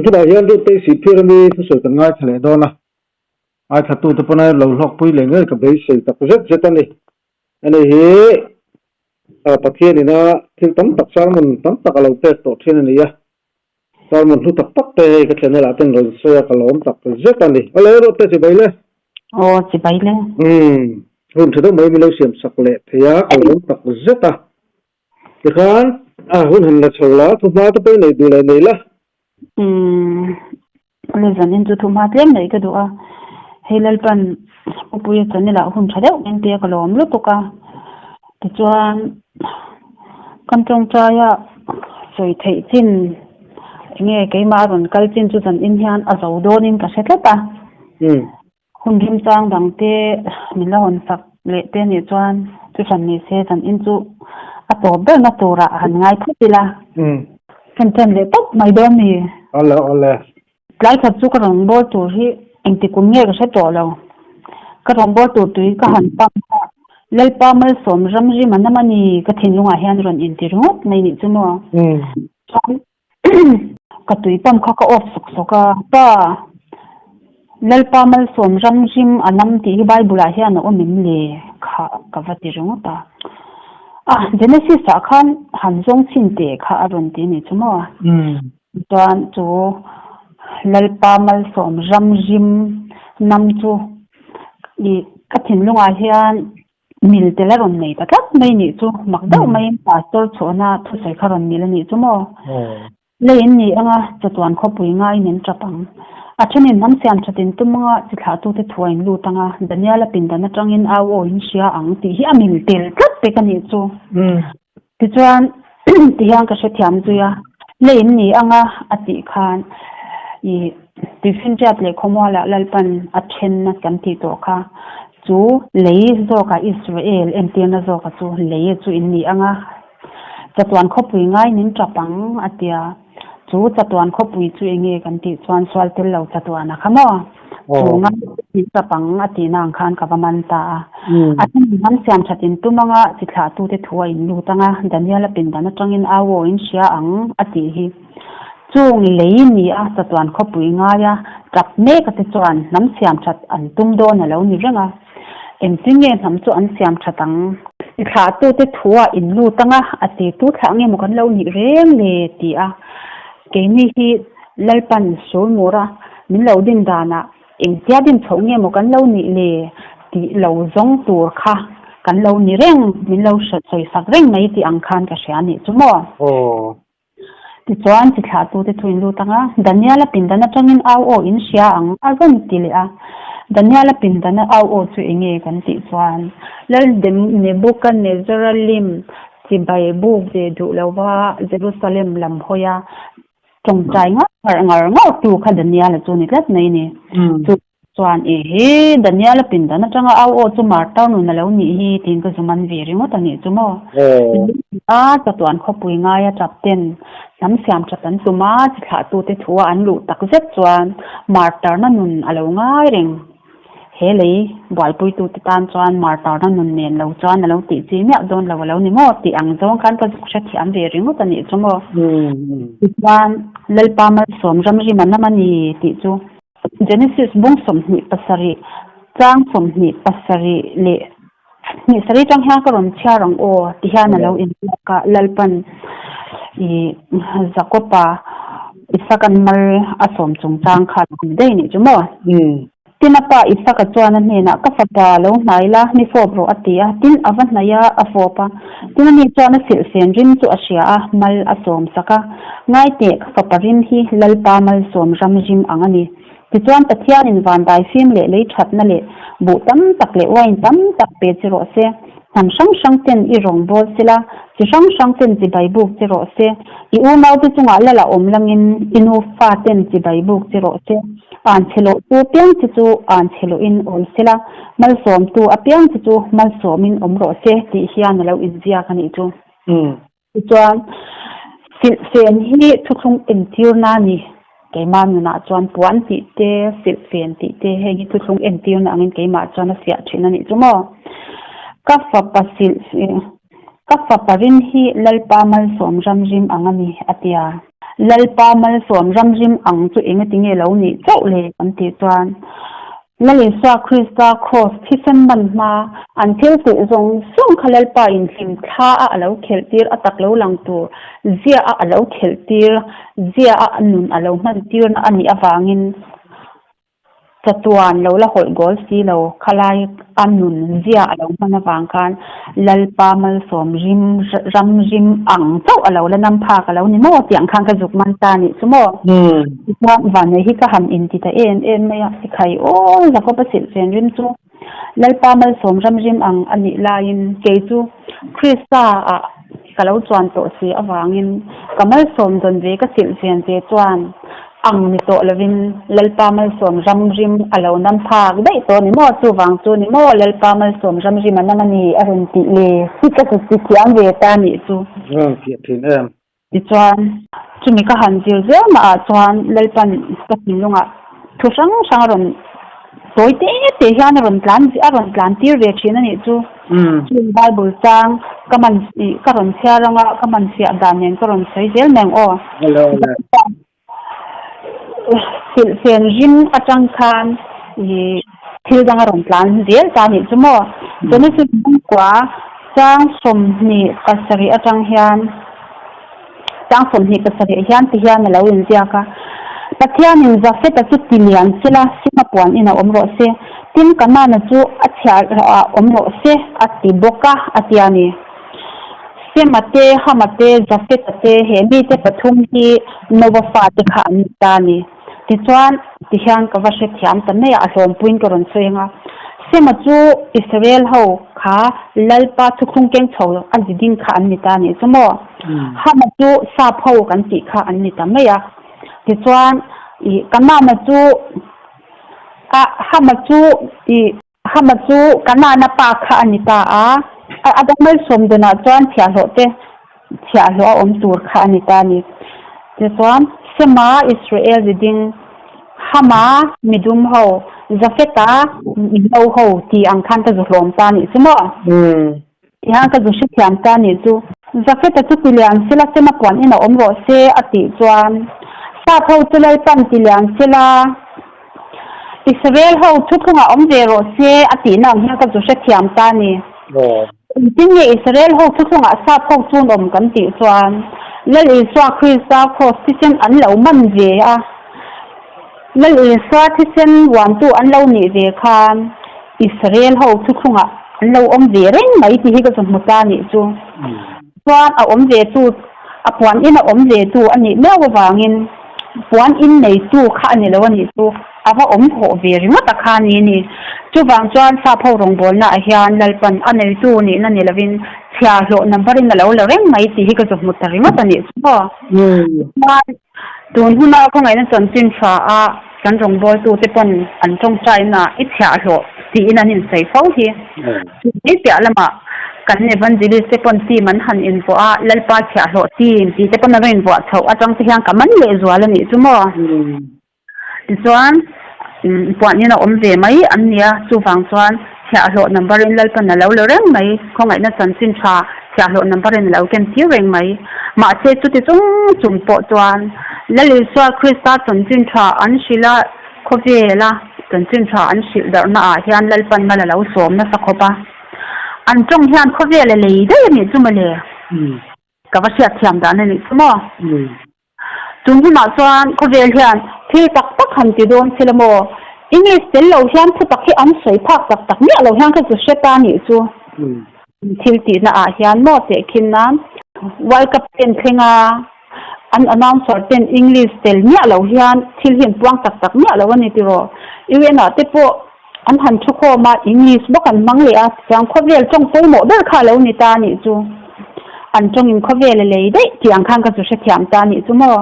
Tunah hian Ruth-te Sihphir ami thusawi kan ngaithla leh dawn a, ngaithlatute pawn a lo hlawkpui leh ngei ka beisei tak zet zet a ni. Ani hi Pathian ina thil tam tak sermon tam tak a lo pek tawh thin a ni a, sermon hlu tak tak te hei ka channel ah ten rawn sawi a ka lawm tak zet a ni. Awle Ruth-te chibai le. Aw chibai le. Umm hun tha deuh mai min lo siam sak leh thei a ka lawm tak zet a. Tikhan a hun han la chho la, thuhma te pawh i nei duh leh nei la. Umm, awle zanin chu thuhma tlem neih ka duh a, hei Lalpan Upuia channel ah hun tha deuh min pe a ka lawm lutuk a, tichuan kan tawngtai a sawi theih chin enge keimah a rawn kal chin chu zanin hian a zo dawnin ka hre tlat a. Hun remchang dangte min la hawn sak leh te nih chuan chu hran ni se zan in chu a tawp berna turah han ngai phawt ila. Kan ṭan leh tawp mai dawn ni. Awle awle. Tlai khat chu ka rawngbâwl tur hi engti kum nge ka hre tawh lo. Ka rawngbâwl tur tui ka han pump a, Lalpa malsawm ramri manam a ni ka thinlungah hian rawn inti ringawt mai nih chu maw. Chuan Ka tui pump kha ka off sawk sawk a, Pa, Lalpa malsawm ram rim a nam tih hi Bible ah hian a awm em le? Kha ka va ti ringawt a. Ah, Genesis ah khan han zawng chhin teh kha a rawn ti a nih chu maw? Chuan chu Lalpa malsawm ram rim nam chu ih ka thinlungah hian Mil tel a rawn nei ta tlat mai nih chu, mak deuh maiin Pastor chhuahna thusawi kha rawn mil a nih chu maw? Lei in ni anga chatuan khawpui ngaiin in tap ang. A thenin hnam siam that in tum anga chi thlahtute thu a in lut anga, Daniel-a pindan atangin au aw in hria ang tih hi a mil tel tlat pek a nih chu. Tichuan tihian ka hrethiam zui a, lei in ni anga a tih khan ih Tuifinriat leh khawmualah Lalpan a thenna kan tih tawh kha, chu lei zawkah Israel entirna zawka chu lei chu in ni anga chatuan khawpui ngai min tap ang a tia. Chu chatuan khawpui chu enge kan tih chuan sual tel lo chatuan a kha maw? Chu ngai min tap ang a tihna ang khan ka va man ta a. A then hnam siam that in tum anga chi thlahtute thu a in lut anga Daniel-a pindan atangin au aw in hria ang a tih hi. Chung lei ni a chatuan khawpui ngaia tap mek a te chuan hnam siam that an tum dawn a lo ni reng a. Engtin nge hnam chu an siam that ang? I thlahtute thu-ah in lut anga a ti tu thlah nge maw kan lo nih reng le? ti a. Keini hi Lalpan Surmura min lo din danah engtia din chhoh nge maw kan lo nih le? tih lo zawng tur kha kan lo ni reng, min lo sawisak reng mai tih ang khan ka hria nih chu maw? Tichuan, chi thlahtute thu in lut ang a, Daniel-a pindan atangin au aw in hria ang a rawn ti leh a. Daniel-a pindana au aw chu eng nge kan tih chuan, Lal Nebuchadnezzar-a lim chibai buk ve duh lova Jerusalem lam hawi a tawngtai ngar ngar ngar tu kha Daniel-a chu ni tlat mai ni. Chu Chuan i hi Daniel-a pindan atanga au aw chu Martar nun a lo nih hi tiin ka zum an ve ringawt a nih chu maw? A chatuan khawpui ngaia tap ten hnam siam that an tum a, chi thlahtute thu a an luh tak zet chuan Martarna nun a lo ngai reng. He lei buaipuitute tan chuan Martarna nun nen lo chuan a lo tih chi miah dawn lo a lo ni maw tih ang zawng khan ka zuk hrethiam ve ringawt a nih chu maw? Tichuan Lalpa malsawm ramrima nam a ni tih chu. Genesis bung 27 chang 27 leh hnih sarih tang hian ka rawn chhiar ang aw ti hian a lo inziak a, Lalpan i Jakopa Isaka'n mal a sawm chungchang kha a lo ni daih nih chu maw? Tin a pa Isaka chuan a hnenah, Ka fapa, lo hnai la, mi fawp rawh a ti a. Tin a va hnaih a, a fawp a. Tin ani chuan a silhfen rim chu a hria a, mal a sawm sak a. Ngai teh, ka fapa rim hi Lalpa malsawm ram rim ang a ni. Tichuan Pathianin van daifim leh lei thatna leh buh tam tak leh uain tam tak pe che rawh se. Hnam hrang hrang ten i rawn bawl sela, chi hrang hrang ten chibai buk che rawh se. I unaute chungah lala awm langin i nufa ten chibai buk che rawh se. An chhe loh tu apiang che chu an chhe lohin awm sela, malsawmtu apiang che chu malsawmin awm rawh se tih hian a lo inziak a nih chu. Tichuan, silhfen hi thuthlung entirna a ni. Keimah nunah chuan puan tih te, silhfen tih te heng hi thuthlung entirna angin keimah chuan a fiah thin a nih chu maw? Ka fapa silh ka fapa rim hi Lalpa malsawm ram rim ang a ni, a ti a. Lalpa malsawm ram rim ang chu engati nge lo nih chauh le? Kan tih chuan Lal Isua Krista Kraws thisen man hma an thil tih zawng zawng kha Lalpa in hlim thla a a lo khelh tir a tak lo lang tur zia a a lo khelh tir zia a a nun a lo hman tir na a nih avangin chatuan lo la hawlh goal si lo khalai a nun zia a lo hman avang khan Lalpa malsawm rim ram rim ang chauh a lo la nam phak a lo ni maw tih ang khan ka zuk man ta nih chu maw. Tichuan vanneih hi ka han inti ta em em mai a, sikhai aw Jakob a silh chen rim chu Lalpa malsawm ram rim ang a nih laiin kei chu Krista ah ka lo chuan tawh si avangin ka malsawm dawn ve ka silh chen ve chuan ang ni tawh lovin Lalpa malsawm ram rim a lo nam phak daih tawh ni maw? Chuvang chu ni maw Lalpa malsawm ram rim a nam a ni a rawn tih le? Hi ka chu chi thiam ve ta nih chu. Rawn fiah thin em? Tichuan, chumi ka han zir zel mah ah chuan Lalpan ka thinlungah thu hrang hrang a rawn tawi te te hian a rawn tlan a rawn tlan tir ve thin a nih chu. Chung Bible chang ka man ka rawn chhiar anga ka man fiah dan nen ka rawn sawi zel mai ang aw. Silhfen rim atang khan ih thil dang a rawn tlan zel ta anih chu maw? Genesis chhungkua chang 27 atang hian chang 27 hian ti hian a lo inziak a, Pathianin Jafeta chu ti lian sela Sima puan in a awm rawh se, tin Kanana chu a chhiah ah awm rawh se a ti bawk a a ti a ni. Sema te, Hama te, Jafeta te, he mite pathum hi Noa fate kha an ni ta a ni. Tichuan, tihian ka va hrethiam ta mai a, a hlawmpuiin ka rawn sawi ang a. Sema chu Israel ho kha Lalpa thuthlung keng chho a zi ding kha an ni ta a nih chu maw? Hama chu sap ho kan tih kha an ni ta mai a. Tichuan, ih, Kanana chu, a, Hama chu, ih, Hama chu Kanana pa kha a ni ta a, a dang malsawm dunah chuan chhiahhlawh te chhiahhlawh a awm tur kha a ni ta a ni. Tichuan, Sema Israel ziding, Hama midum ho, Jafeta mizo ho tih ang khan ka zu hlawm ta a nih chu maw? Tihian ka zu hrethiam ta a nih chu. Jafeta chu tilian sela Sema puan in a awm rawh se a tih chuan Sap ho chu Lalpan tilian sela Israel ho thuthlungah awm ve rawh se a tihna ang hian ka zu hrethiam ta a ni. Engtin nge Israel ho thuthlungah Sap ho chun awm kan tih chuan Lal Isua Krista kraws thisen an lo man ve a, Lal Isua thisen vuantu an lo nih ve khan Israel ho thuthlungah an lo awm ve reng mai tih hi ka zu hmu ta nih chu. Chuan a awm ve tu, a puan in a awm ve tu a nih miau avangin puan in nei tu kha a ni lo a nih chu a va awm hawh ve ringawt a kha a ni ni. Chuvang chuan sap ho rawngbawlna ah hian Lalpan a neitu nihna ni lovin chhia hlawh number in a lo la reng mai tih hi ka zu hmu ta ringawt a nih chu maw. Chuan tun huna khawngaihna chanchin tha a kan rawngbawltute pawn an tawngtaina i chhiahhlawh tiin an insawi fo hi. Chumi piah lamah kan Evangelist te pawn team an han invuah a, Lalpa chhiahhlawh team tih te pawn a rawn invuah chhoh atang te hian ka man leh zual a nih chu maw? Tichuan puanin a awm ve mai an nia, chuvang chuan chhiahhlawh number in Lalpan a lo la reng mai, khawngaihna chanchin tha chhiahhlawh number in a lo ken tir reng mai. Mahse chuti chung chung pawh chuan Lal Isua Krista chanchin tha an hrilh a, Khawvela chanchin tha an hrilh darhna ah hian Lalpan mal a lo sawm nasa khawp a, an tawng hian khawvel a lei daih a nih chu mawle. Ka va hriat thiam dan a nih chu maw? Tun hunah chuan khawvel hian thil tak tak han ti dawn se la maw? English tel lo hian thu tak hi an sawi phak tak tak miah lo hian ka zu hre ta a nih chu. Thil tihna ah hian maw tehkhin nan World Cup ten thleng a an announcer ten English tel miah lo hian thil hi an puang tak tak miah lo a ni tiraw? UN ah te pawh an han thu khawm a, English bawk an hmang leh a, tichuan khawvel tawng pawimawh ber kha a lo ni ta a nih chu. An tawngin khawvel a lei daih tih ang khan ka zu hrethiam ta a nih chu maw?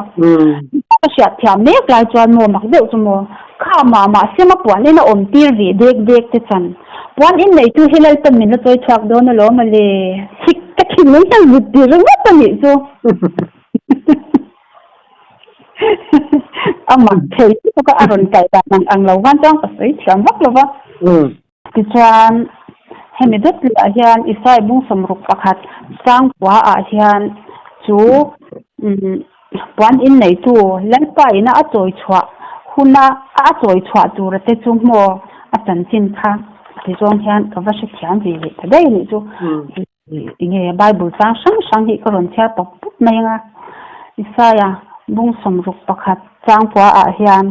Ka hriat thiam mek lai chuan maw mak deuh chu maw? Kha mah mah sema puan in a awm tir vih dek dek te chan. Puan in neitu hi Lalpan min la chawi chhuak dawn alawm a le. Chik ka thinlung hian zut tir ringawt a nih chu. A mak thei lutuk a, a rawn kal dan ang ang lo khan chuan ka sawi thiam vak lo va. Tichuan, hemi dawt leh ah hian Isai bung sawmruk pakhat Sangpua ah hian chu puan inneitu Lalpa ina a chawi chhuah huna a chawi chhuah tura te chu maw a chanchin kha tizawng hian ka va hrethiam ve leh ta daih a nih chu. Enge Bible chang hrang hrang hi ka rawn chhiar pawp pawp mai anga Isaiah bung 61 changpua ah hian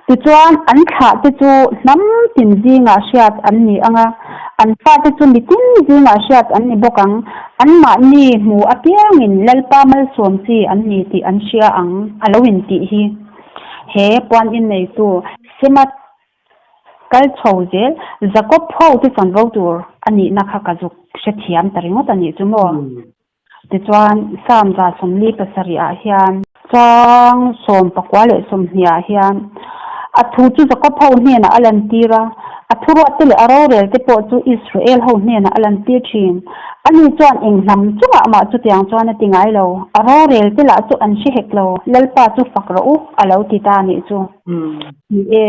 tichuan an thlah te chu hnam tin zingah hriat an ni anga an fate chu mitin zingah hriat an ni bawk ang anmahni hmu apiangin Lalpa malsawm chi an ni tih an hria ang a lo intih hi he puan inneitu Sema Kal chho zel, Jakob ho te chanvo tur a nihna kha ka zuk hrethiam ta ringawt a nih chu maw? Tichuan, Psalm 47 ah hian, chang 22 ah hian, A thu chu Jakob ho hnenah a lantir a, a thuruat te leh a rorel te pawh chu Israel ho hnenah a lantir thin. Ani chuan eng hnam chungah mah chutiang chuan a ti ngai lo, a rorel te lah chu an hre hek lo, Lalpa chu fak rawh u, a lo ti ta a nih chu. Ni e,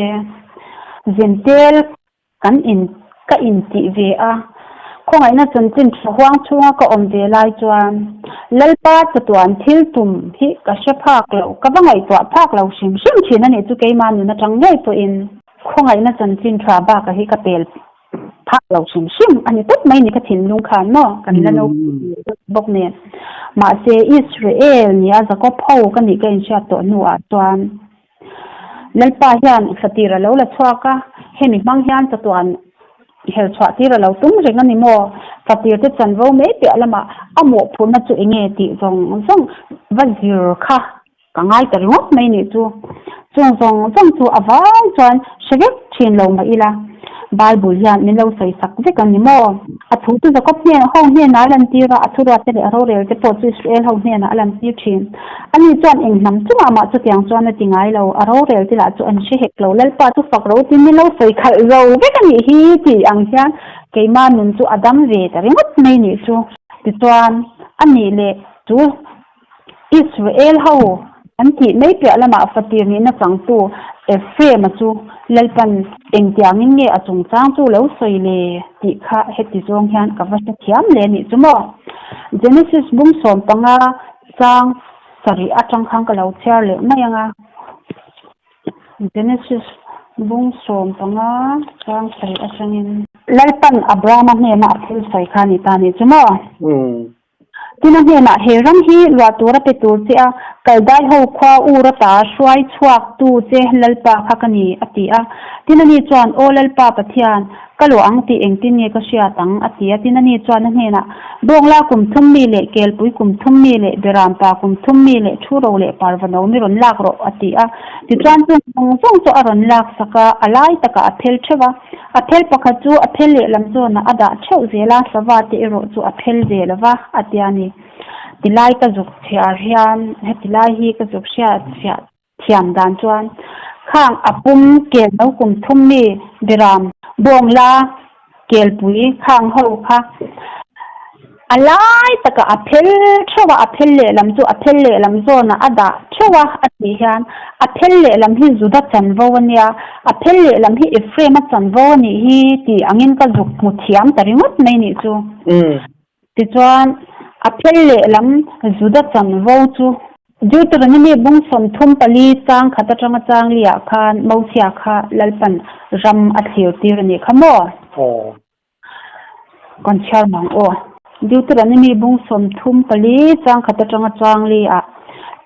Zentel kan in ka intih ve a, khawngaihna chanchin tha huang chhunga ka awm ve lai chuan Lalpa chatuan thil tum hi ka hre phak lo, ka va ngaihtuah phak lo hrim hrim thin a nih chu keimah nun atang ngei pawhin khawngaihna chanchin tha baka hi ka pel phak lo hrim hrim a ni tawp mai ni ka thinlung khan maw kan la naupang bawk nen. Mahse Israel nia Jakob ho ka nih ka inhriat tawh hnuah chuan Lalpa hian fatir a lo la chhuak a, hemi hmang hian chatuan her chhuah tir a lo tum reng a ni maw? Fatir te chanvo mai piah lamah a mawhphurhna chu enge tih zawng zawng va zir kha ka ngai ta ringawt mai nih chu. Chung zawng zawng chu a vai chuan hre vek thin lo mah ila, Bible hian min lo sawi sak vek a ni maw? A thu chu Jakob hnen ho hnenah a lantir a, a thuruat te leh a rorel te pawh chu Israel ho hnenah a lantir thin. Ani chuan eng hnam chungah mah chutiang chuan a ti ngai lo, a rorel te lah chu an hre hek lo, Lalpa chu fak ro tin min lo sawi khalh zo vek a nih hi tih ang hian keimah nun chu a dam ve ta ringawt mai nih chu. Tichuan, a nih leh chu Israel ho an tih mai piah lamah fatir nihna changtu Ephraim-a chu Lalpan engtiangin nge a chungchang chu lo sawi le tih kha heti zawng hian ka va hrethiam le nih chu maw. Genesis bung 15 chang sarih atang khan ka lo chhiar leh mai ang a. Genesis bung 15 chang sarih atangin. Lalpan Abrahama hnena a thil sawi kha a ni ta nih chu maw. Tina hnenah he ram hi luah tura pe tur che a, Kaldai ho khua ur ata hruai chhuak tu che Lalpa kha ka ni, a ti a. Tina ni chuan, Aw Lalpa Pathian, ka luah ang tih engtin nge ka hriat ang? a ti a. Tina ni chuan a hnenah, Bawngla kum thum mi leh kelpui kum thum mi leh berampa kum thum mi leh thuro leh parvano mi rawn lak rawh, a ti a. Tichuan chung zawng zawng chu a rawn lak sak a, a lai takah a phel theuh a. A phel pakhat chu a phel lehlam zawnah a dah theuh zel a, sava te erawh chu a phel ve lo va, a ti a ni. Tilai ka zuk chhiar hian heti lai hi ka zuk hriat fiah thiam dan chuan khang a pum kel no kum thum mi Biram Bawngla kelpui khang ho kha A lai takah a phel theuh a, a phel lehlam chu a phel lehlam zawnah a dah theuh a, a tih hian a phel lehlam hi Juda chanvo a nia, a phel lehlam hi Ephraim-a chanvo a nih hi tih angin ka zuk hmu thiam ta ringawt mai nih chu. Tichuan, a phel lehlam Juda chanvo chu Deuteronomy bung 34 chang khat atanga chang liah khan Mosia kha Lalpan ram a thlir tir a nih kha maw? Kan chhiar mang aw. Deuteronomy bung 34 chang khat atanga chang li ah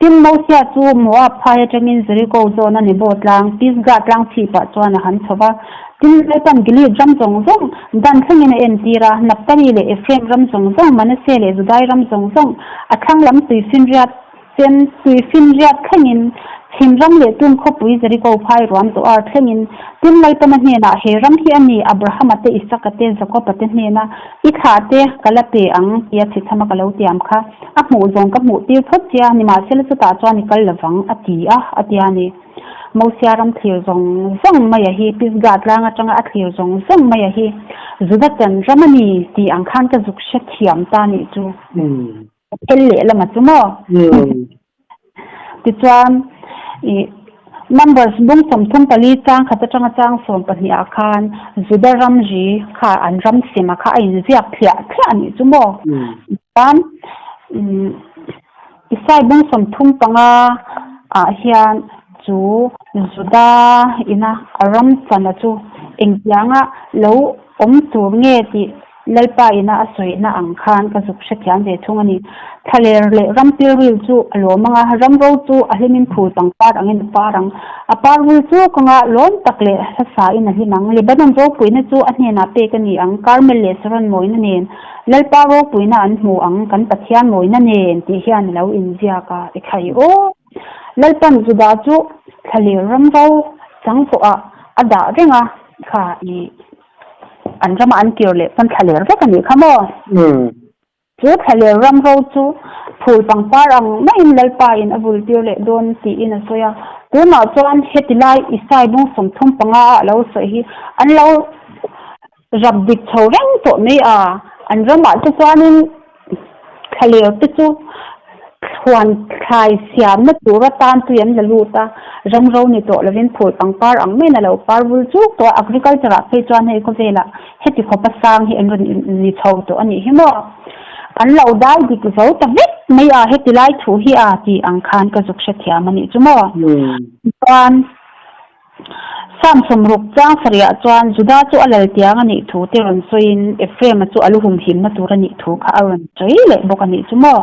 Tin Mosia chu Moab phai atangin Jericho zawn a Nebo tlang, Pisgah tlang chhipah chuan a han chho va. Tin Lalpan Gilead ram zawng zawng Dan thlengin a entir a, Naphtali leh Ephraim ram zawng zawng, Manasseh leh Judai ram zawng zawng, a thlang lam tuifinriat Chem tuifinriat thlengin, chhim ram leh tun khawpui Jeriko phai ruam tawh ar thlengin, tin Lalpana hnenah he ram hi a ni, Abrahama te, Isaka te, Jakoba te hnena i thlah te ka la pe ang tia chhechhama ka lo tiam kha a hmuh zawng ka hmuh tir phawt che a, nimahsela chutah chuan i kal lovang, a ti a, a ti a ni. Mosia ram thlir zawng zawng maia hi, Pisgah tlang atanga a thlir zawng zawng maia hi Juda chan ram a ni tih ang khan ka zuk hrethiam ta nih chu. A phel leh lama chu maw? Tichuan, I Numbers bung 34 chang khat atanga chang 12 ah khan Juda ramri kha an ram sema kha a inziak thliah thliah a nih chu maw? Chuan Isai bung 35 ah hian chu Juda ina a ram chana chu engtianga lo awm tur nge tih Lalpa ina a sawihna ang khan ka zuk hrethiam ve thung a ni. Thlaler leh ram pilril chu a lawm ang a, ram ro chu a hlimin phul pangpar angin a par ang. A par vul chu kawnga lawm tak leh hlasa in a hlim ang. Lebanon ropuina chu a hnenah pek a ni ang, Karmel leh Saron mawina nen Lalpa ropuina an hmu ang, kan Pathian mawina nen tih hian a lo inziak a, i khai aw. Lalpan Judah chu thlaler ram ro chang pawhah a dah reng a, kha i. An rama an kir leh pawn thlaler vek a nih kha maw? Chu thlaler ram ro chu phul pangpar ang maiin Lalpa in a vul tir leh dawn tiin a sawi a. Tunah chuan heti lai Isai bung 35 ah a lo sawi hi an lo rap dik chho reng tawh mai a. An ramah te chuanin Thlaler te chu thluan thlai siamna tur atan tui an la lut a, ramro ni tawh lovin phul pangpar ang maiin a lo par vul chuk tawh a, agriculture ah phei chuan hei khawvelah heti khawpa sang hi an rawn ni chho tawh a nih hi maw? An lo dai dik zo ta vek mai a, heti lai thu hi a tih ang khan ka zuk hrethiam a nih chu maw? Chuan. Psalm 60 chang sarihah chuan Juda chu a lal tiang a nih thu te rawn sawiin Ephraim-a chu a lu humhimna tur a nih thu kha a rawn sawi leh bawk a nih chu maw?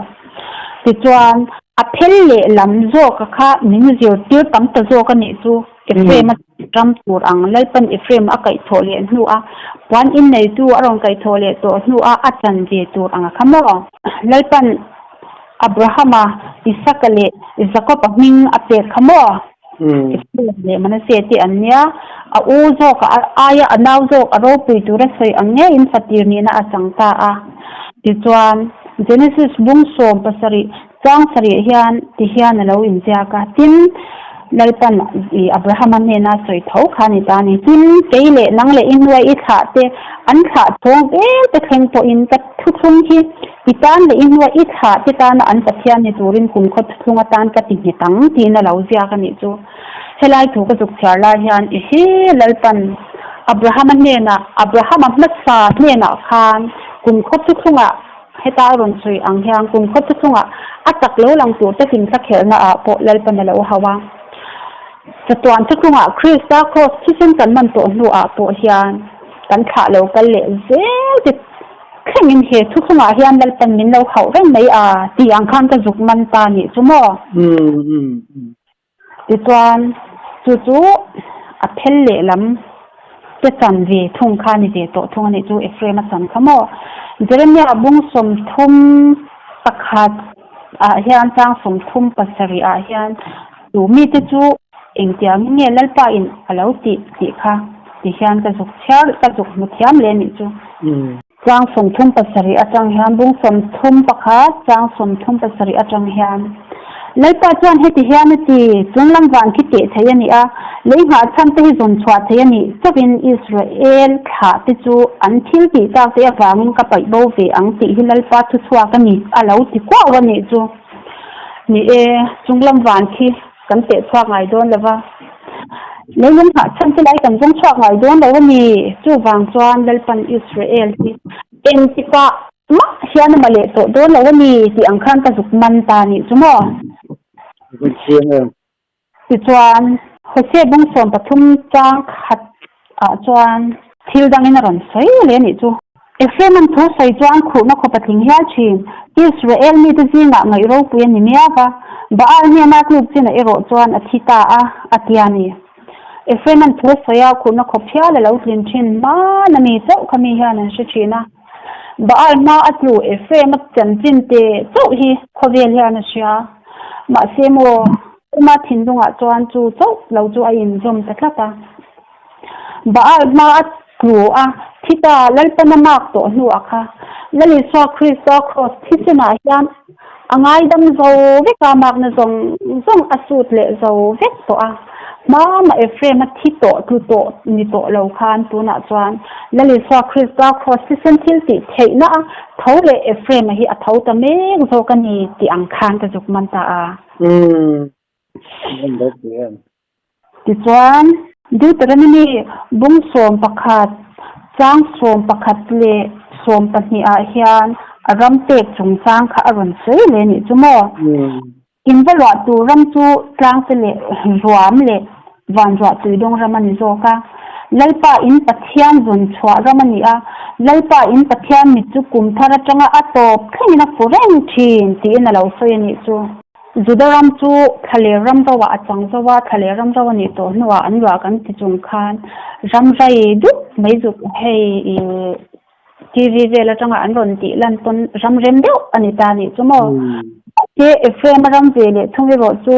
Tichuan, a phel leh lam zawka kha min zirtir tam ta zawk a nih chu Ephraim-a ram tur ang Lalpan Ephraim-a a kaihthawh leh hnuah puan inneitu a rawn kaihthawh leh tawh hnuah a chan ve tur ang a kha maw? Lalpan Abrahama, Isaka leh Jakob-a hming a pek kha maw? Ephraim leh Manasseh te an nia, a u zawk a aia a nau zawk a ropui tura sawi ang ngeiin fatir nihna a chang ta a. Tichuan, Genesis bung 17 chang sarih hian ti hian a lo inziak a, Tin, Lalpan i Abrahama hnena sawi tho kha a ni ta a ni. Tin, kei leh nang leh i hnuai i thlah te, an thlah chhawng zel te thleng pawhin ka thuthlung hi I tan leh i hnua i thlah te tana an Pathian ni turin kumkhaw thuthlung atan ka ti nghet ang tiin a lo ziak a nih chu. Helai thu ka zuk chhiar lai hian i hi Lalpan Abrahama hnenah, Abrahama hmasa hnenah khan kumkhaw thuthlungah heta a rawn sawi ang hian kumkhaw thuthlungah a chak lo lang tur te hlimthla khelhna ah pawh Lalpan a lo hau a. Chatuan thuthlungah Krista kraws thisen kan man tawh hnuah pawh hian kan thlah lo kal leh zel te Thlengin he thuthlungah hian Lalpan min lo hauh reng mai a tih ang khan ka zuk man ta nih chu maw? Tichuan, chu chu a phel lehlam te chan ve thung kha a ni ve tawh thung a nih chu, Ephraim a chan kha maw? Jeremiah bung 31 ah hian chang 37 ah hian chu mite chu engtiangin nge Lalpa in a lo tih tih kha ti hian ka zuk chhiar ka zuk hmu thiam leh a nih chu. Chang 37 atang hian bung 31 chang 37 atang hian Lalpa chuan heti hian a ti, Chunglam van khi teh thei a ni a, lei nghah chhan te hi zawn chhuah thei a nih chauhin Israel thlah te chu an thil tih tak te avangin ka paih bo ve ang tih hi Lalpa thuchhuak a ni a lo ti kuau a nih chu. Ni e, chunglam van khi kan teh chhuak ngai dawn lo va, leilung nghah chhan te lai kan zawng chhuak ngai dawn lo a ni. Chuvang chuan Lalpan Israel hi engtikah mah hian a ma leh tawh dawn lo a ni tih ang khan ka zuk man ta nih chu maw? Tichuan, Hosea bung 13 chang khat ah chuan thil dangin a rawn sawi leh a nih chu. Ephraim an thu sawi chuan khuhna khaw patling hial thin, Israel mite zingah ngaih ropui a ni miau va, Baal hnena tluk chinah erawh chuan a thi ta a, a ti a ni. Ephraim an thu sawi a khuhna khawp hial a lo tlin thin hmana mi chauh kha mi hian an hre thin a. Baal hma a tlu Ephraim a chanchin te chauh hi khawvel hian a hria. Mahse maw, Uma thinlungah chuan chu chauh lo chu a inzawm ta tlat a. Baal hma a tlu a, thi ta Lalpan a mak tawh hnuah kha Lal Isua Krista kraws thisenah hian a ngaidam zo vek a, makna zawng zawng a sut leh zo vek tawh a. Hmama Ephraim a thi tawh tlu tawh ni tawh lo khan tunah chuan Lal Isua Krista kraws thisen thil tih theihna a tho leh Ephraim-a hi a tho ta mek zawk a ni tih ang khan ka zuk man ta a. Tichuan, Deuteronomy bung 11, chang 11 leh 12 ah hian a ram pek chungchang kha a rawn sawi leh a nih chu maw? In va luah tur ram chu tlangte leh ruam leh vanruah tuidawng ram a ni zawk a. Lalpa in Pathian zawn chhuah ram a ni a, Lalpa in Pathian mit chu kum thar atanga a tawp thlengin a fu reng thin tiin a lo sawi a nih chu. Juda ram chu thlaler ram roah a chang zo a, thlaler ram ro a nih tawh hnuah an luah kan ti chung khan ram rai dup mai zuk hei i TV vel atanga an rawn tih lan pawn ram rem deuh a ni ta nih chu maw. Mahse Ephraim a ram ve leh thung erawh chu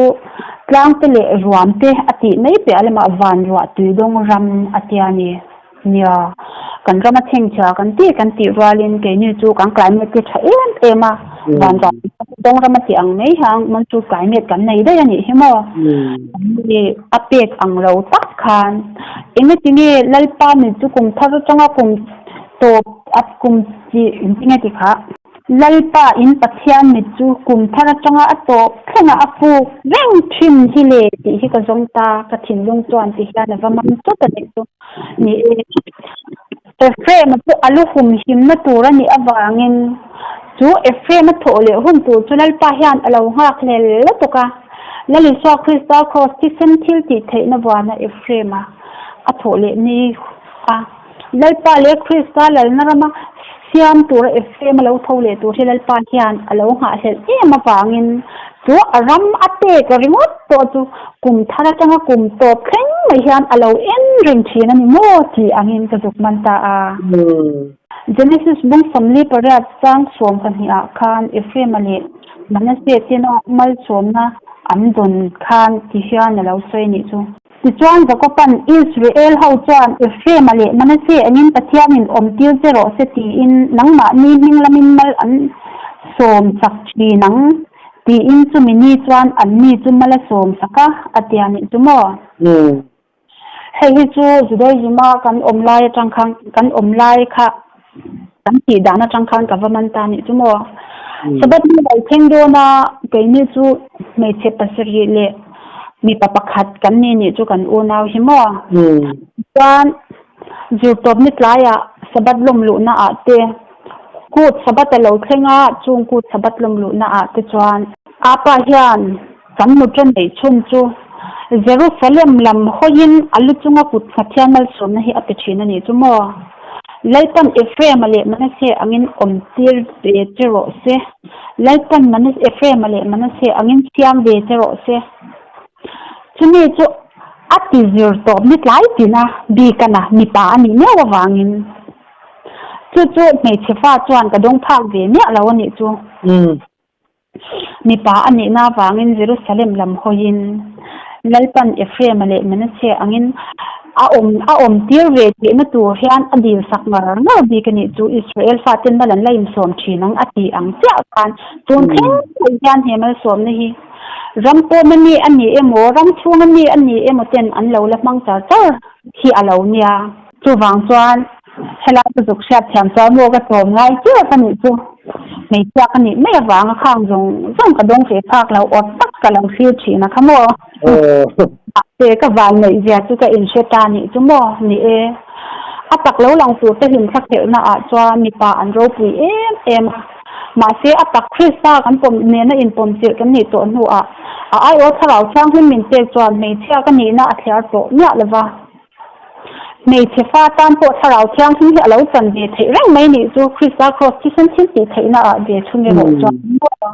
tlang te leh ruam te a tih mai piah lamah van ruah tuidawng ram a tia ni. Nia, kan ram a chhengchhia kan tih kan tih rualin keini chu kan climate te tha em em a, van ruah tuidawng ram a tih ang mai hian monsoon climate kan nei daih a nih hi maw. A pek ang lo tak khan engatinge Lalpa mit chu kum thar atanga kum tawp a kum chi engtinge ti kha? Lalpa in Pathian mit chu kum thar atanga a tawp thlenga a fuk reng thin hi le tih hi ka zawng ta, ka thinlung chuan ti hian a va mam chawt a nih chu. Ni e, Ephraim-a chu a lu humhimna tur a nih avangin chu Ephraim-a thawh leh hun tur chu Lalpa hian a lo nghak hlel lutuk a. Lal Isua Krista Kraws thisen thil tih theihna vuana Ephraim-a a thawh leh ni a. Lalpa leh Krista lalna rama siam tura Ephraim-a lo tho leh tur hi Lalpa hian a lo nghahhlelh em avangin chu a ram a pek ringawt pawh chu kum thar atanga kum tawp thleng mai hian a lo en reng thin a ni maw tih angin ka zuk man ta a. Genesis bung 48 chang 12 ah khan Ephraim-a leh Manasseh tena malsawmna an dawn khan ti hian a lo sawi a nih chu. Tichuan Jakoban Israel ho chuan Ephraim-a leh Manasseh angin Pathianin awmtir che rawh se tiin nangmahni hming lamin mal an sawm sak thin ang tiin chumi ni chuan anni chu mal a sawm sak a, a ti a nih chu maw? Hei hi chu Judaism-a kan awm lai atang khan kan awm lai kha kan tih dan atang khan ka va man ta a nih chu maw? Sabbath ni lo thleng dawn a, keini chu hmeichhe pasarih leh mipa pakhat kan ni nih chu kan unau hi maw? Chuan zirtawpni tlaiah Sabbath lawm luhna ah te, kut Sabbath a lo thleng a, chung kut Sabbath lawm luhna ah te chuan apa hian kan nuṭa neih chhun chu Jerusalem lam hawiin a lu chunga kut Pathian malsawmna hi a pe ṭhin a nih chu maw? Lalpan Ephraim-a leh Manasseh angin awmtir ve che rawh se. Lalpan Ephraim-a leh Manasseh angin siam ve che rawh se. Chumi chu a ti zir tawp ni tlai tina bikana mipa a nih miau avangin. Chu chu hmeichhe fa chuan ka dawng phak ve miah lo a nih chu. Mipa a nihna avangin Jerusalem lam hawiin Lalpan Ephraim-a leh Manasseh angin a awm a awmtir ve tihna tur hian a dil sak ngar ngar bik a nih chu Israel faten mal an la insawm thin ang a tih ang chiah khan tun thleng pawh hian he malsawmna hi ram pawna mi a ni emaw ram chhunga mi a ni emaw ten an lo la hmang char char hi a lo nia. Chuvang chuan helai ka zuk hriat thiam chuan maw ka tlawm ngai chiah ka nih chu hmeichhia ka nih mai avanga khang zawng zawng ka dawng ve phak lo awt tak ka lo thlir thin a kha maw. Mahse ka van neih zia chu ka inhre ta nih chu maw ni e. A tak lo lang tur te hlim thla khelhna ah chuan mipa an ropui em em a. Mahse a tak Krista kan pawm nena inpawm chilh kan nih tawh hnuah a aiawh thlarau thianghlim min pek chuan hmeichhia ka nihna a thliar tawh miah lova. Hmeichhe fa tan pawh thlarau thianghlim hi a lo chan ve theih reng mai nih chu Krista Kraws thisen thil tih theihna ah ve chhung erawh chuan maw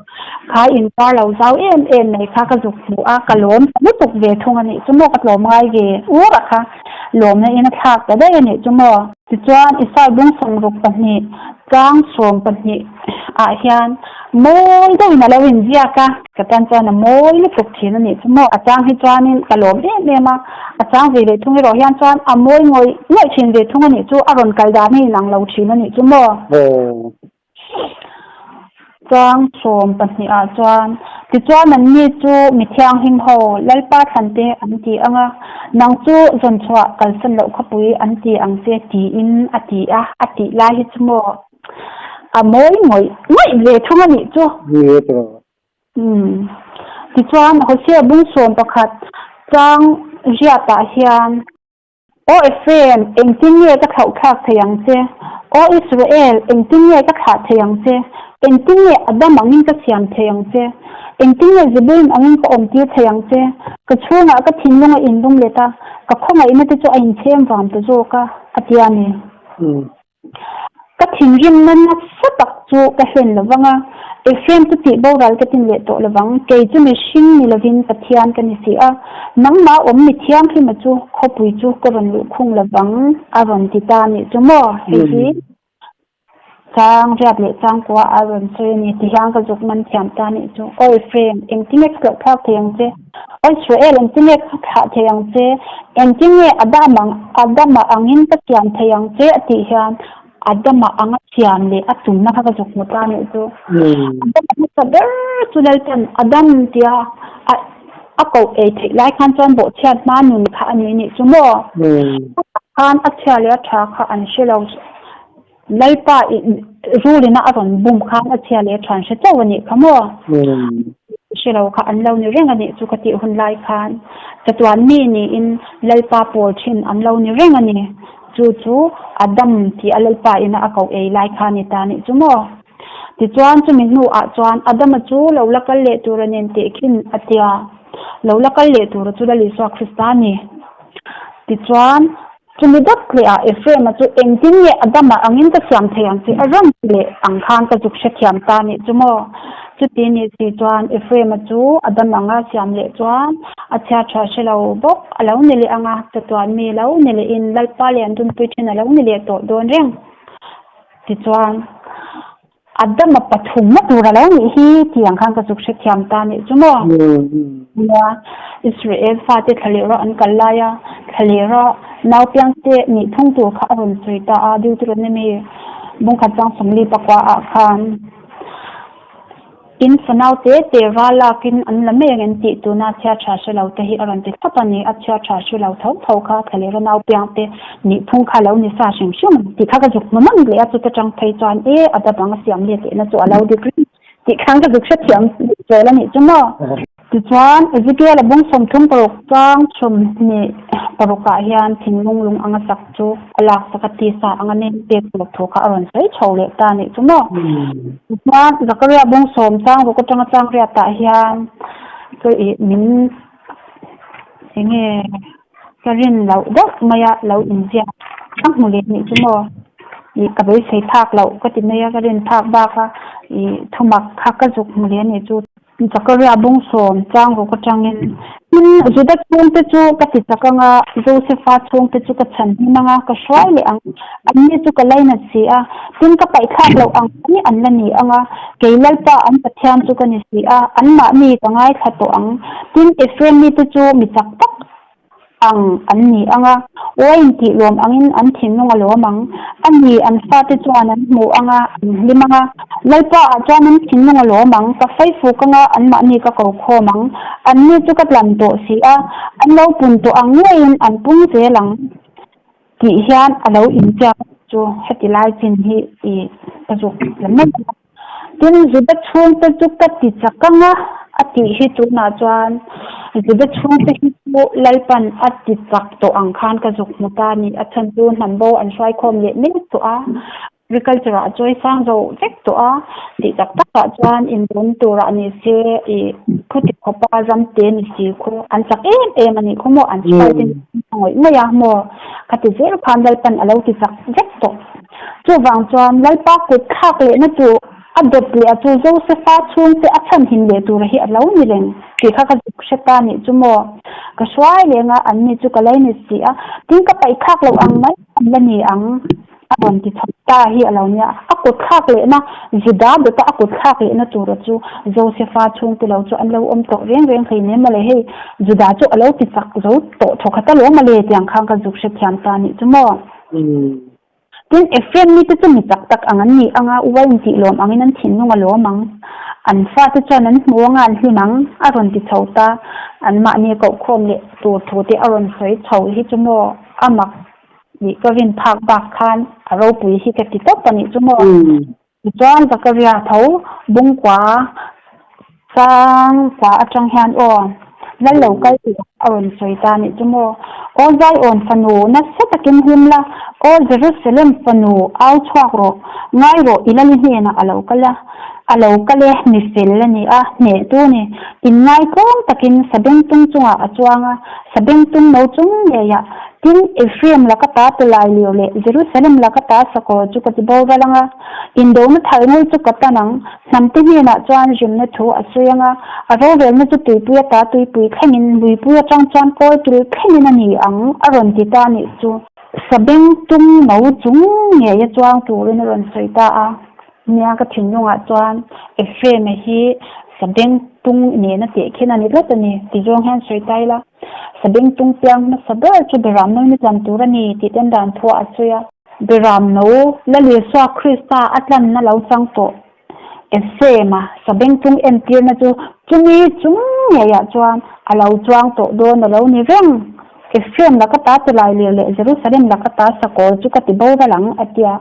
kha inkar lo zau em em mai kha ka zuk hmu a, ka lawm ta lutuk ve thung a nih chu maw ka tlawm ngai ve ur a kha lawmna in a thlak ta daih a nih chu maw. Tichuan Isai bung 62 chang 12 ah hian mawi deuhin a lo inziak a. Ka tan chuan a mawi lutuk thin a nih chu maw. A chang hi chuanin ka lawm em em a, a chang ve leh thung erawh hian chuan a mawi ngawih ngawih thin ve thung a nih chu, a rawn kal dan hi inang lo thin a nih chu maw. Chang 12 ah chuan, Tichuan anni chu mi thianghlim ho Lalpa thlante an ti ang a, nang chu zawn chhuah kalsan loh khawpui an ti ang che tiin a ti a, a tih lai hi chu maw. A mawi ngawih ngawih ve thung a nih chu. Ni e tawh. Umm. Tichuan, Hosea bung 11 chang riatah hian. Aw Ephraim, engtin nge ka thlauhthlak thei ang che? Aw Israel, engtin nge ka thlah thei ang che? Engtin nge Adam angin ka siam thei ang che? Engtin nge Zebulun angin ka awmtir thei ang che? Ka chhungah ka thinlung a inlum let a, ka khawngaihna te chu a inchhem vam ta zawk a, a ti a ni. Ka thinrimna nasa tak chu ka hlen lo vang a, Ephraim chu tih boral ka tin leh tawh lo vang, kei chu mihring ni lovin Pathian ka ni si a, nangmah awm mi thianghlima chu khawpui chu ka rawn luhkhung lo vang, a rawn ti ta nih chu maw? Hei hi chang riat leh chang kua a rawn sawi a ni, ti hian ka zuk man thiam ta nih chu. Aw Ephraim, engtin nge ka hlauhthlak thei ang che? Aw Israel, engtin nge ka thlah thei ang che? Engtin nge Adam ang, Adama angin ka siam thei ang che? a tih hian Adama anga siam leh a tumna kha ka zuk hmu ta nih chu. Adama hmasa ber chu Lalpan Adam tia a a koh ei theih lai khan chuan bawhchhiat hma nun kha a ni nih chu maw? Khan a chhia leh a tha kha an hre lo. Lalpa i rulina a rawn bum khan a chhia leh a than hre chauh a nih kha maw? Hre lo kha an lo ni reng a nih chu ka tih hun lai khan chatuan mi niin Lalpa pawl thin an lo ni reng a ni. Chu chu Adam tih a Lalpa ina a koh ei lai kha a ni ta nih chu maw? Tichuan chumi hnuah chuan Adama chu lo la kal leh tura nen tehkhin a tia. Lo la kal leh tura chu Lal Isua Krista a ni. Tichuan Chumi dawt leh ah Ephraim-a chu engtin nge Adama angin ka siam thei ang tih a rawn ti leh ang khan ka zuk hrethiam ta nih chu maw? Chuti nih si chuan Ephraim-a chu Adam anga siam leh chuan a chhia tha hre lo bawk a lo ni leh ang a, chatuan mi lo ni lehin Lalpa leh an dunpui thin a lo ni leh tawh dawn reng. Tichuan. Adama pathumna tur a lo nih hi tih ang khan ka zuk hrethiam ta nih chu maw? Nia, Israel fate thlaleh rawh an kal lai a, thlaleh rawh naupiang te nih thung tur kha a rawn sawi ta a, Deuteronomy bungkhat chang 44 ah khan in fanau te te ral lakin an la mai ang em tih tuna chhia tha hre lo te hi a rawn ti thlap a ni, a chhia tha hre lo tho tho kha thlaleh rawh naupiang te Nih phung kha lo ni sa hrim hrim ang tih kha ka zuk hmu nawn leh a, chuta tang phei chuan e a dap ang a siam let lehna chu a lo dik reng tih khan ka zuk hrethiam zel a nih chu maw. Tichuan Ezekiel a bung 36 chang 26 ah hian thinlung lung anga sak chu a lak sak a tisa anga nem pek tur thu kha a rawn sawi chho leh ta nih chu maw. Tichuan Zakaria bung 10 chang ruk atanga chang riat ah hian chu ih min enge Ka rin loh deuh mai a, lo inziak ka hmu leh nih chu maw? Ih ka beisei phak loh ka ti mai a, ka rin phak bak a, ih thumak kha ka zuk hmu leh nih chu. Zakaria bung 10 chang ruk atangin, Tin, Juda chhungte chu ka ti chak ang a, Josefa chhungte chu ka chhan hnim ang a, ka hruai leh ang. Anni chu ka lainat si a, tin ka paihthlak loh ang hi an la ni ang a, kei Lalpa an Pathian chu ka ni si a, anmahni ka ngaithla tawh ang. Tin, Ephraim mite chu mi chak tak ang an ni ang a, uain tih lawm angin an thinlung a lawm ang. A ni, an fate chuan an hmu ang a, an hlim ang a. Lalpa ah chuan an thinlung a lawm ang, ka faifuk ang a, anmahni ka ko khawm ang. Anni chu ka tlan tawh si a, an lo pun tawh ang ngeiin an pung zel ang tih hian a lo inziak chu heti lai chin hi i ka zuk la mai ang a. Tin, Juda chhungte chu ka ti chak ang a, a tih hi tunah chuan Juda chhungte hi chu Lalpan a ti chak tawh ang khan ka zuk hmu ta a ni. A chhan chu hnam bo an hruaikhawm leh mek tawh a, agriculture ah chawi sang zo vek tawh a, tih tak takah chuan inbun turah ni se i khuti khawpa ram te ni si khu an chak em em a nih khaw maw, an sipai te ngawih ngawih a maw, khati zel khan Lalpan a lo ti chak vek tawh. Chuvang chuan Lalpa kut thlak lehna chu a dawt leh a chu Josefa chhungte a chhanhim leh tura hi a lo ni reng tih kha ka zuk hre ta nih chu maw. Ka hruai leng a, an ni chu ka lei ni si a, tin ka paih thlak loh ang mai an la ni ang a rawn ti chho ta hi a lo nia. A kut thlak lehna, Juda dawta a kut thlak lehna tura chu Josefa chhungte lo chu an lo awm tawh reng reng hleinem mawle hei Juda chu a lo ti chak zo tawh thawkhat alawm mawle tiang khan ka zuk hrethiam ta nih chu maw. Tin, Ephraim mite chu mi chak tak ang an ni ang a, uain tih lawm angin an thinlung a lawm ang. An fate chuan an hmu anga an hlim ang, a rawn ti chho ta. Anmahni kohkhawm leh tur thu te a rawn sawi chho hi chu maw a mak nih ka rin phak bak khan a ropui hi ka ti tawp a nih chu maw. Tichuan, Zakaria tho bungkua. Chang kua atang hian aw, Lal lo kal tih a rawn sawi ta nih chu maw? Aw Zion fanu, nasa takin hlim la, aw Jerusalem fanu, au chhuak rawh, ngai rawh, i Lali hnenah a lo kal a, a lo kal e, mi fel a ni a, hnehtu a ni. Inngaitluang takin sabengtung chungah a chuang a, sabengtung no chung ngeiah. Tin, Ephraim laka ta Tawlailir leh Jerusalem laka ta sakawr chu ka ti boral ang a, indona thalngul chu ka tan ang. Hnamte hnenah chuan rimna thu a sawi ang a, a rorelna chu tuipui ata tuipui thlengin, luipui atang chuan kawlkil thlengin a ni ang, a rawn ti ta a nih chu. Sabengtung no chung ngeia chuang turin a rawn sawi ta a. Nia, ka thinlungah chuan Ephraim-a hi sabengtung nena tehkhin a ni tlat a ni, ti zawng hian sawi ta ila. Sabengtung piang hmasa ber chu Beram no ni tlan tur a ni tih ten dan thuah a sawi a. Beram no Lal Isua Krista a tlanna lo chang tawh Ephraim-a sabengtung entirna chu chumi chung ngeiah chuan a lo chuang tawh dawn a lo ni reng. Ephraim laka ta Tawlailir leh Jerusalem laka ta Sakawr chu ka ti boral ang, a ti a.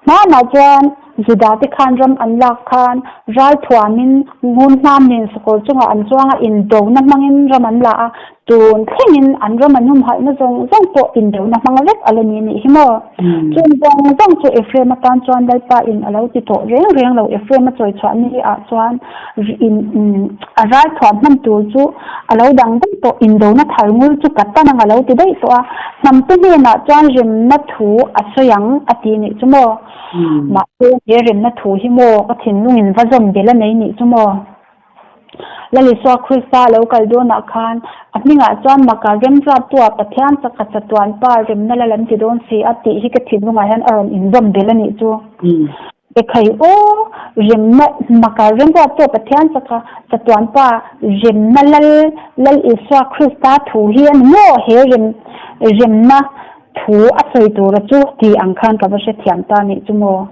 Hmanah chuan Juda te khan ram an lak khan ral thuamin ngun hnam nen sakawr chungah an chuang a, indona hmangin ram an la a, tun thlengin an ram an humhalhna zawng zawng pawh indona hmang vek a la ni nih hi maw? Chung zawng zawng chu Ephraim atan chuan Lalpa in a lo ti tawh reng reng lo, Ephraim a chawi chhuah ni ah chuan in a ral thuam hman tur chu a lo dang daih tawh, indona thar ngul chu ka tan ang a lo ti daih tawh a, hnamte hnenah chuan remna thu a sawi ang a ti nih chu maw? Mahse he remna thu hi maw ka thinlungin va zawm bel a nei nih chu maw? Lal Isua Krista a lo kal dawnah khan a hmingah chuan maka remruattua Pathian chakha chatuan pa remna lal an ti dawn si a tih hi ka thinlungah hian a rawn inzawm bel a nih chu. Ekhai aw, remna maka remruattua Pathian chakha chatuan pa remna lal Lal Isua Krista thu hi a ni maw he rem remna Thu a sawi tura chu ti ang khan ka va hrethiam ta nih chu maw?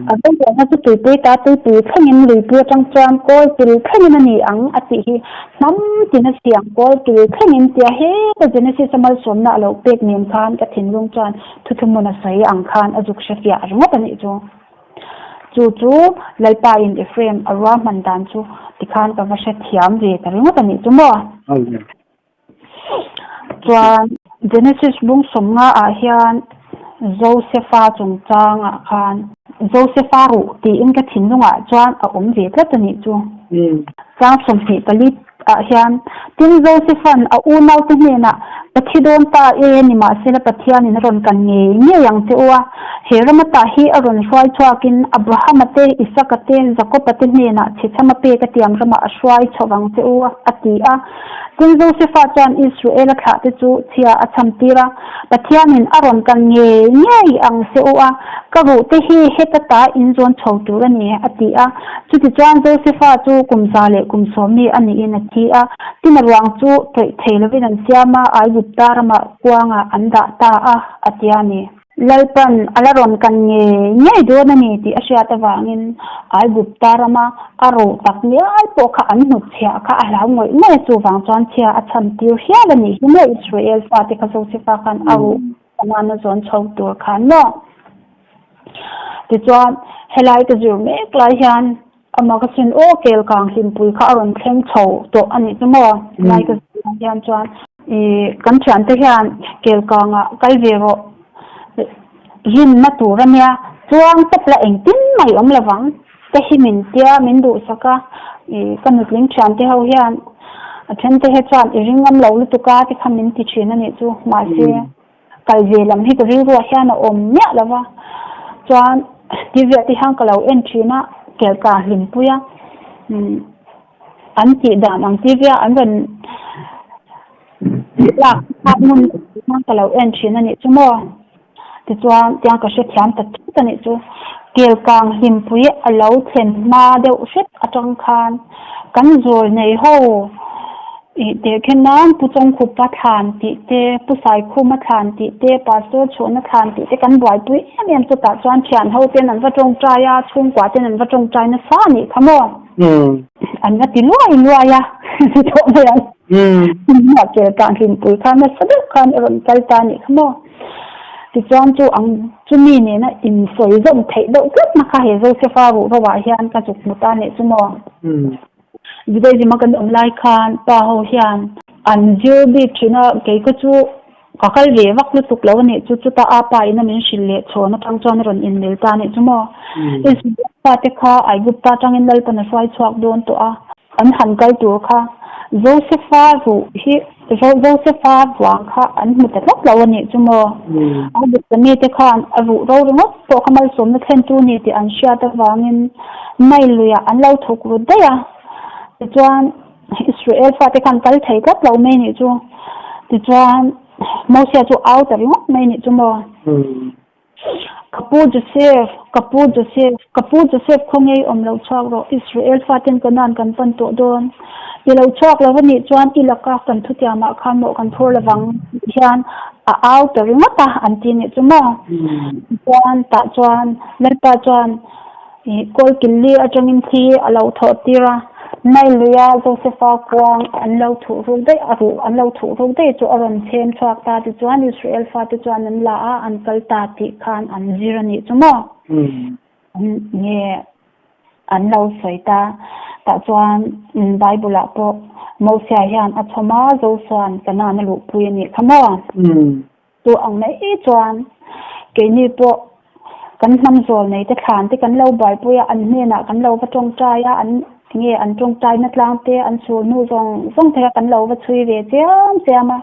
A rorelna chu tuipui ta tuipui thlengin luipui atang chuan kawl til thlengin a ni ang a tih hi hnam tin a siam kawl til thlengin tia heta Genesis a malsawmna a lo pek nen khan ka thinlung chuan thuthlumhmun a sawi ang khan a zuk hrefiah ringawt a nih chu. Chu chu Lalpa in Ephraim a ruahman dan chu tikhan ka va hrethiam ve ta ringawt a nih chu maw? Chuan Genesis bung sawmnga ah hian Josefa chungchang ah khan Josefa ruh tiin ka thinlung ah chuan a awm ve tlat a nih chu. Chang 24 ah hian tin Josefa'n a unaute hnenah Ka thi dawn ta e, nimahsela Pathianin a rawn kan ngei ngei ang che u a, he ram ata hi a rawn hruai chhuakin Abrahama te, Isaka te, Jakoba te hnenah chhechhama pek a tiam ramah a hruai chho vang che u a, a ti a. Tin, Josefa chuan Israela thlahte chu chhia a chhamtir a, Pathianin a rawn kal ngei ngei ang che u a, ka ruhte hi heta ta in zawn chho tur a ni, a ti a. Chutichuan Josefa chu kum 110 mi a niin a thi a. Tin, a ruang chu tawih thei lovin an siam a, Aigupta ramah kuangah an dah ta a, a ti a ni. Lalpan a la rawn kan ngei ngei dawn a ni tih a hriat avangin Aigupta rama a ro tak ngial pawh kha an hnutchhiah kha a hlau ngawih ngawih a, chuvang chuan chhia a chhan tir hial a nih hi maw Israel fate kha Josefa khan a ruh kanan a zawn chho tur khan maw. Tichuan helai ka zir mek lai hian Amah ka sin aw kel kang hlimpui kha a rawn thleng chho tawh a nih chu maw? Lai ka zirah hian chuan i kan thiante hian kel kangah kal ve rawh rinna tur a nia chuang tawp la engtin mai awm lovang te hi min tia min duhsak a i ka nutling thiante ho hian a then te hi chuan i ring ngam lo lutuk a ti kha min ti thin a nih chu mahse Kal ve lam hi ka rilruah hian a awm miah lo va, chuan ti viah te hian ka lo en thin a, kelka hlimpui a, an tih dan ang ti viah an rawn lak thlak ngun hian ka lo en thin a nih chu maw. Tichuan tiang ka hrethiam ta thut a nih chu. Kelkang hlimpui a lo thlen hma deuh hret atang khan kan zawl nei ho Ih teh khen nan Pu Chawngkhupa thlan tih te, Pu Saikhuma thlan tih te, Pastor Chhawna thlan tih te kan buaipui em em chutah chuan thian ho ten an va tawngtai a, chhungkua ten an va tawngtai nasa a nih kha maw? An va ti luai luai a, thawh mai ang. Hmuah kel kah hlimpui kha nasa deuh khan a rawn kal ta a nih kha maw? Tichuan chu ang chumi nena insawi zawm theih deuh tlatna kha he Josefa ruhro ah hian ka zuk hmu ta a nih chu maw? Judaism a kan awm lai khan pa ho hian an zir bik thin a, kei ka chu ka kal ve vak lutuk lo a nih chu, chutah a pa in a min hrilh leh chhawn atang chuan a rawn inmil ta a nih chu maw. Israel fate kha Aigupta atangin Lalpan a hruai chhuak dawn tawh a, an han kal tur kha Josefa ruh hi Josefa ruang kha an hmu ta tlat lo a nih chu maw. Aigupta mite khan a ruh ro ringawt pawh kha malsawmna thlentu ni tih an hriat avangin Nile luiah an lo thawk rut daih a, tichuan Israel fate khan kal thei tlat lo mai nih chu. Tichuan Mosia chu au ta ringawt mai nih chu maw. Ka pu Joseph, ka pu Joseph, ka pu Joseph khaw ngei awm lo chhuak rawh, Israel faten Kanaan kan pan tawh dawn. I lo chhuak lo a nih chuan i laka kan thutiamah khan mawh kan phur lovang tih hian a au ta ringawt a an ti nih chu maw. Tichuan tah chuan Lalpa chuan Ih, Kawlkilli atangin thli a lo thawh tir a, Nile luia Josefa kuang an lo thuh ruk daih a ruh an lo thuh ruk daih chu a rawn chhem chhuak ta tichuan Israel fate chuan an la a, an kal ta tih khan an zir a nih chu maw? Nge an lo sawi ta. Tah chuan Bible ah pawh Mosia hian a chhawm a, Josua'n Kanaan a luhpui a nih kha maw? Chu ang mai chuan keini pawh kan hnam zawl nei te thlan te kan lo buaipui a, an hnenah kan lo va tawngtai a, an enge an tawngtaina tlang te, an chhur hnu zawng zawng te kha kan lo va chhui ve chiam chiam a.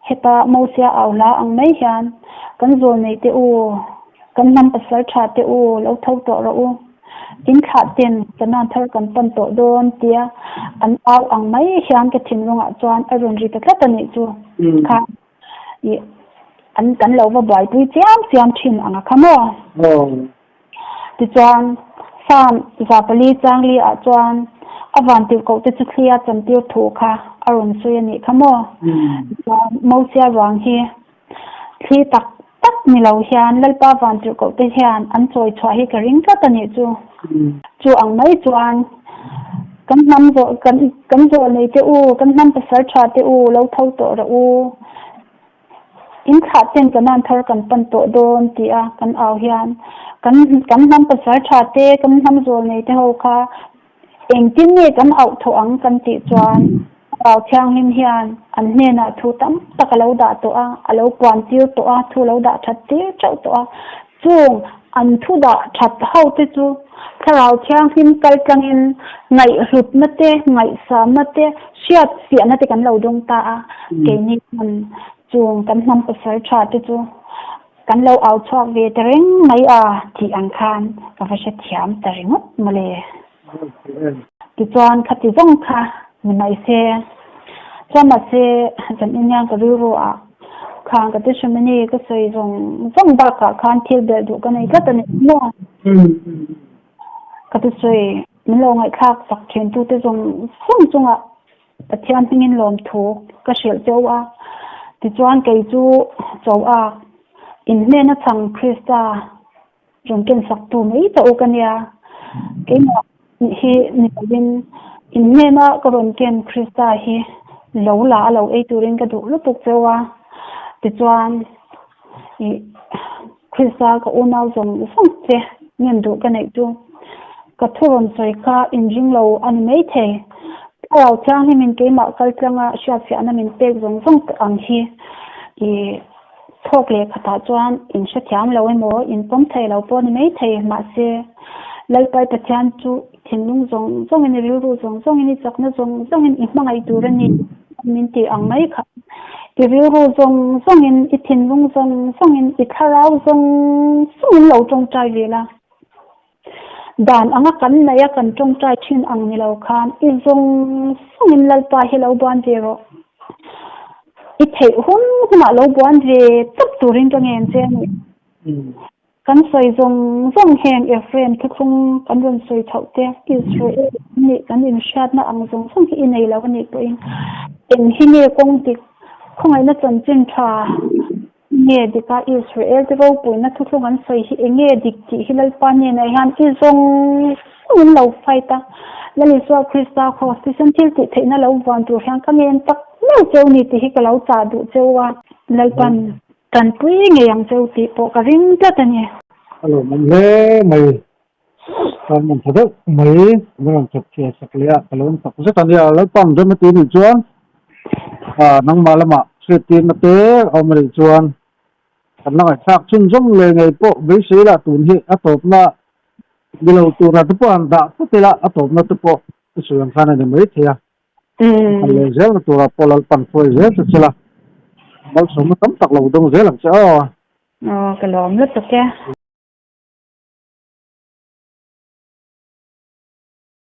Heta Mosia au hla ang mai hian kan zawl nei te u, kan hnam pasal tha te u lo tho tawh rawh u, in thlah ten Canaan thar kan pan tawh dawn tia an au ang mai hian ka thinlungah chuan a rawn ri ta tlat a nih chu kha. Ih, an kan lo va buaipui chiam chiam thin ang a kha maw? Tichuan, Psalm 400 changli ah chuan a van tirhkoh te chu thlia chantir thu kha a rawn sawi a nih kha maw? Tichuan, Mosia ruang hi thli tak tak ni lo hian Lalpa van tirhkoh te hian an chawi chhuah hi ka ring tlat a nih chu. Chu ang mai chuan kan hnam zawh kan kan zawh nei te u, kan hnam pasal tha te u lo tho tawh rawh u. In thlah ten Kanaan thar kan pan tawh dawn tih a kan au hian kan kan hnam pasal tha te, kan hnam zawl nei te ho kha Engtin nge kan auh thawh ang kan tih chuan Thlarau Thianghlim hian an hnenah thu tam tak a lo dah tawh a, a lo puan tir tawh a, thu lo dah that tir teuh tawh a. Chung an thu dah that ho te chu Thlarau Thianghlim kal tlangin ngaihhlutna te, ngaihsamna te, hriatfiahna te kan lo dawng ta a. Keini chuan chung kan hnam pasal tha te chu Kan lo au chhuak ve ta reng mai a tih ang khan ka va hrethiam ta ringawt mawle. Tichuan khati zawng kha ni mai se. Chuan mahse zan iniang ka rilru ah khan ka testimony ka sawi zawng zawng bakah khan thil belh duh ka nei tlat a ni maw. Ka thusawi min lo ngaihthlak sak thin tute zawng zawng chungah Pathian hmingin lawmthu ka hrilh cheu a, tichuan kei chu cho a, in hnena chhang Krista rawn kensaktu mai ta u ka nia. Keimah hi ni lovin in hnena ka rawn ken Krista hi lo la a lo ei turin ka duh lutuk cheu a, tichuan ih Krista ka unau zawng zawng che ngen duh ka neih chu ka thu rawn sawi kha inring lo a ni maithei. Thlarau Thianghlim in keimah kal tlanga hriatfiahna min pek zawng zawng ang hi i thawk leh khatah chuan in hrethiam lo emaw in pawm thei lo pawh a ni maithei. Mahse, Lalpai Pathian chu i thinlung zawng zawngin i rilru zawng zawngin i chakna zawng zawngin i hmangaih tur a ni min tih ang mai kha. I rilru zawng zawngin i thinlung zawng zawngin i thlarau zawng zawngin lo tawngtai ve la. Dan anga kan neih a kan tawngtai thin ang ni lo khan i zawng zawngin Lalpa hi lo buan ve rawh. I theih hun hunah lo buan ve tawp turin ka ngen che a ni. Kan sawi zawng zawng heng Ephraim thuthlung kan rawn sawi chhoh te, Israel nih kan inhriatna ang zawng zawng hi i nei lo a nih pawhin eng hi nge kawng dik khawngaihna chanchin tha Nge dik a, Israel te ropuina thuthlung an sawi hi enge dik tih hi Lalpa hnenah hian i zawng zawngin lo fight a, Lal Isua Krista Kraws thisen thil tih theihna lo vuan tur hian ka ngen tak meuh cheu ni tih hi ka lo chah duh cheu a, Lalpan tanpui ngei ang cheu tih pawh ka ring tlat a ni. A lawmawm hle mai. Sermon tha deuh mai min rawn chhawp chhiah sak leh a, ka lo awm tak zet a nia. Lalpa ang rem a ti nih chuan nangmah lamah hriattirna te a awm a nih chuan kan la ngaihthlak chhunzawm leh ngei pawh beisei lah tun hi a tawpna ni lo tura te pawh han dah phawt ila a tawpna te pawh i sawi ang khan a ni maithei a. Kal leh zelna tura pawh Lalpan hruai zel che che la, malsawmna tam tak lo dawng zel ang che aw. Aw ka lawm lutuk e.